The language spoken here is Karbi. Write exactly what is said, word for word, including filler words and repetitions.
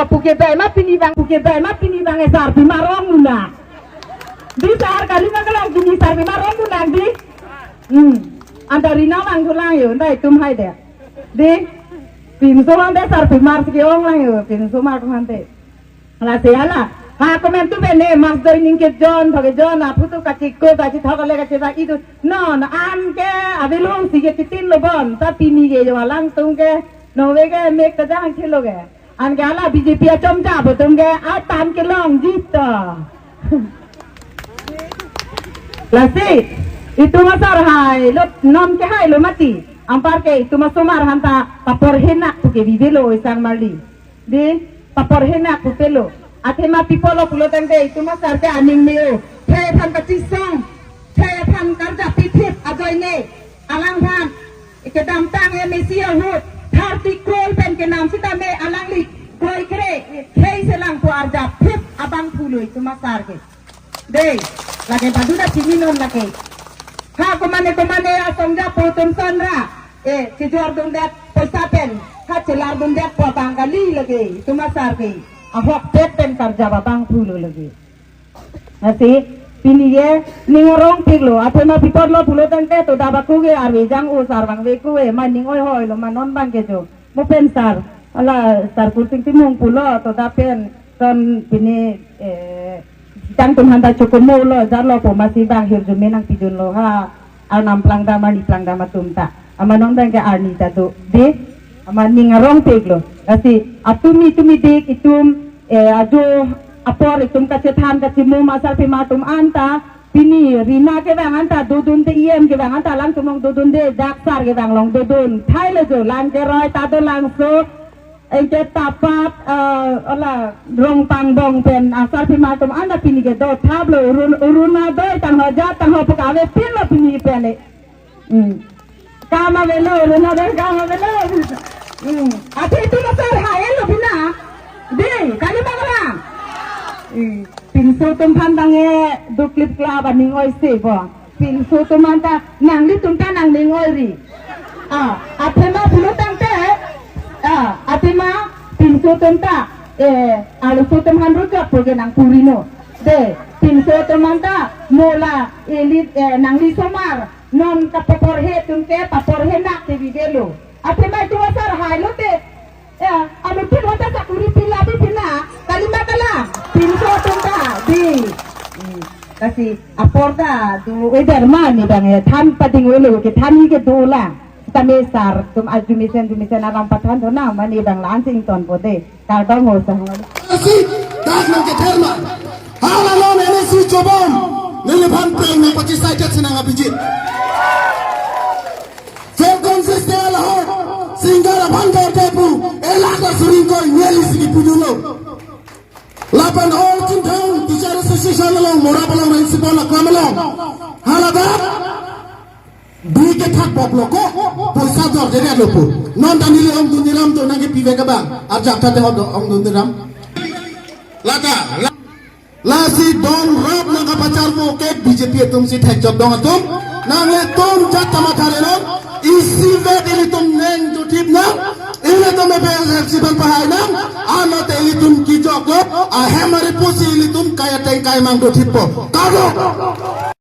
Puke bai ma pini bang, puke bai ma pini bang, eh, sarpimar ong munak. Di sar kali ma kelang pini sarpimar ong munak di. Hmm. Anta Rina vangthulang yo, anta itum hai de. Di. Pinso anta sarpimar si ke-ong lang yo, pinso mar ante. Lasi hala. Ha komentu bene, mas doi ning ke John, bagi John, aphutu kachiko, kachithok le kacheba idu. Non, an ke, abilong si ke chitin lo bon, ta pini ke yo alangtum ke, nove ke mek ta jang chilo ke. Anke hala B J P achom ja atum ke atan kelong jita. Lasi, itum asar hailo, non ke hailo mati. Anparke itum asomar aphan ta paporhenak puke bibelo isang marli. Di, paporhenak pupelo. Athema pi apotlo pulo tangte itum asar ke aning me-o. Khei aphan kachisong. Khei aphan karjap pithip ajoine. Alangphan kedamtang M A C ahut thirty crore pen kenam sitame alangli kroikre khei selang pu arjap thip abangphu lo itum asar ke. Dei, lake badu ta chini non lake. Ha komane komane asong japo atum sonra. Eh, chejor dundet poisa pen. Ha chelar dundet po abang kali lake itum asar ke. Ahokpet pen karjap abangphu lo lake. Lasi, pini ke ning arongpiklo, athema pi apotlo pulo tangte to daba ku ke arve jang-o sar bang ve ku e, ma ning oi-hoi lo ma non bang ke jo. Mo pen sar, hala sar Kursing Timung pulo, to da pen ton pini, eh, tang tum handa chokomo lo, jarlo po masi bang hirjume nangpidunlo ha. Arnam plangdam, arni plangdam atum ta. Amat non bang ke arni ta do. Di, amat ning arongpiklo. Lasi, atumi tumi dik itum, eh, ajo apor itum kachethan kachimum asarpimar atum anta. Pini Rina kevang anta dodunde, E M kevang anta alangtum long dodunde, dak sar kevang long dodun. Thai le jo, lang keroi ta dolangso. Anke tapat, eh, hala Rongpangbong pen asarpimar atum anta pini ke dothaplo, Arun-, Arunodoi tangho, ajat tangho pu kave pinlo pini pen le. Hmm. Kam avelo, Arunodoi kam avelo. Hmm. Athe itum asar hailo pina. Di, kali ma kelang. Hmm. Pinso atum aphan bang e duklip klap aning oi se bo. Pinso atum anta nanglitum ta nangning oi ri. Ah, athema pulo tangte, ah, athema pinso atum ta, eh, arloso atum aphan rujak pu ke nangpuri no. Dei, pinso atum anta mo la elit, eh, nangli somar, non kapaporhe atum ke paporhenak te bibelo. Athema itum asar hailo te, ya, anu pin hoda sakuri pila pi pina, kali ma kelang, pinso atum ta, di. Hmm. Lasi apor ta do-eder ma ne bang e, than pading-elo ke than ke dolang. Sitame sar atum arjumesen jumesen alam pathan do na ma ne bang la-an si ingtonpo dei. Kardom ho sahang. Lasi, dak nangkether ma. Hala non N S C chobom. Neliphan peng nangpachesai det si nangabijit. Falcon Festival ahok, singer aphan kar tepu, elak ta suring koi, neli si kipu dunlo. Lapen All Chinthong Teacher Association along, Morap along, Principal aklam along. Haladak, bi kethak boklo ko, poisa jor jere lo pu. Non ta neli ongdun niram do nangkepi vek abang, arjap ta te ong do, ongdun niram. Lata, la- Lasi dongrap nangkapacharpo ke B J P atum si thekchot dong atum. Nanglitum jat tama thare non. Isivet ilitum neng dothip nang. Ilitum A P H L C pen pahai nang. Anat ilitum kijok lo. Ahem ari pusi ilitum kai ateng kai mang dothippo. Kado.